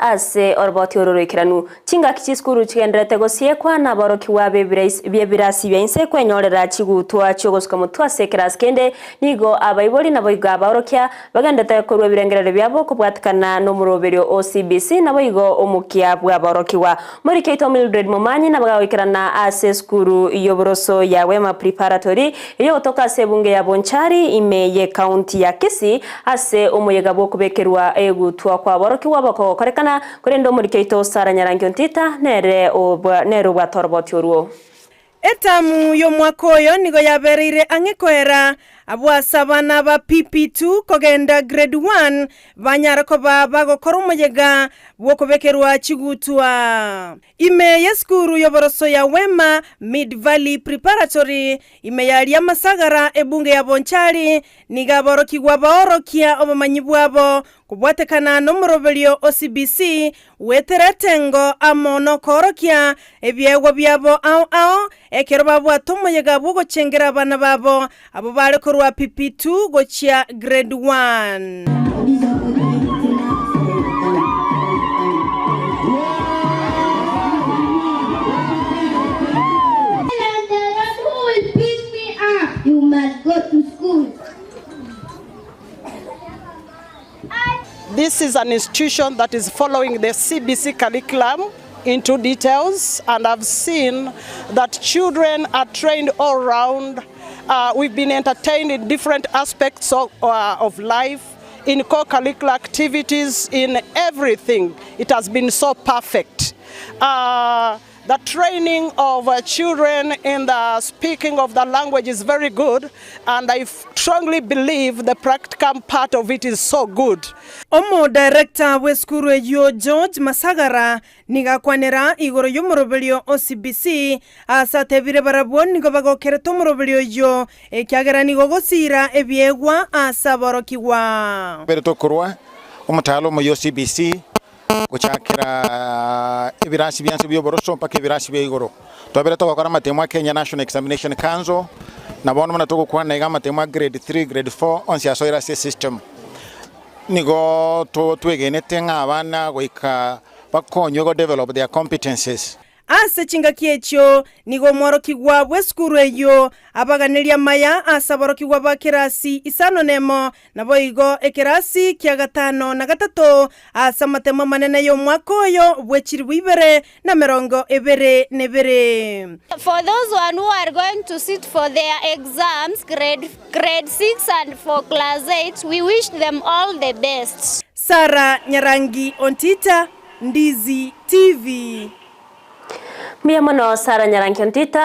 Ase oroboti oro roikeranu, chingaki chisukuru chigendererete gosiekwa naborokigwa b'ebirasi bia inse kwenyorera chigutwa chi'ogosuka motwe ase ekerasi kende, nigo abaibori naboigo abaorokia bagenderete korua ebirengererio biabo kobwatikana nomoroberio o CBC naboigo omokia bw'aborokigwa. Moriki oito Mildred Momanyi nabagagoikerana ase esukuru y'oboroso ya Wema Preparatory eyogotoka ase ebunge ya Bonchari ime y'ecounty ya Kisii ase omoyega bw'okobekerwa egutwa kw'aborokigwa bokogokorekana, korende omoriki oito Sarah Nyarangi Ontita nere nere obwate oroboti orwo. Etamu y'omwaka oyo nigo yabereire ang'e koera, abwo ase abana ba PP2 kogenda Grade 1 banyare koba bagokora omoyega bw'okobekerwa chigutwa. Ime y'esukuru y'oboroso ya Wema Mid Valley Preparatory, ime ya Riamasagara ebunge ya Bonchari, nigo aborokigwa baorokia obomanyi bwabo kobwatekana nomoroberio o CBC goetera etengo amo nokoorokia ebiegwa biabo ao ao ekero babwate omoyega bw'ogochengera abana babo abwo bare korwa PP2 gochia Grade 1. This is an institution that is following the CBC curriculum into details and I've seen that children are trained all round. Uh, we've been entertained in different aspects of, uh, of life, in co-curricular activities, in everything. It has been so perfect. Uh, The training of children in the speaking of the language is very good and I strongly believe the practicum part of it is so good. Omodirector bw'esukuru eyio George Masagara nigo akwanera igoro y'omoroberio o CBC ase atebire barabwo nigo bagokerete omoroberio oyio ekiagera nigo ogosiira ebiegwa ase aborokigwa. Mbere tokorwa omotala omoyia o CBC Gochakera ebirasi bianse bi'oboroso mpaka ebirasi bia igoro. Twabere togokora amatemo a Kenya National Examination Council, na bono buna togokwana iga amatemo a grade 3, grade 4 onsi asoire ase esystem. Nigo twegenete ng'a abana goika bakonywe go develop their competences. Ase chingaki echio nigo omworokigwa bw'esukuru eyio abaganerie amaya ase aborokigwa ba kerasi isano nemo, naboigo ekerasi kia gatano na gatato ase amatemo amanene y'omwaka oyo bwe chilifu ibere na emerongo ebere nebere. For those one who are going to sit for their exams grade grade 6 and for class 8 we wish them all the best. Sarah Nyarangi Ontita, Ndizi TV. Mbuya mono Sarah Nyarangi Ontita.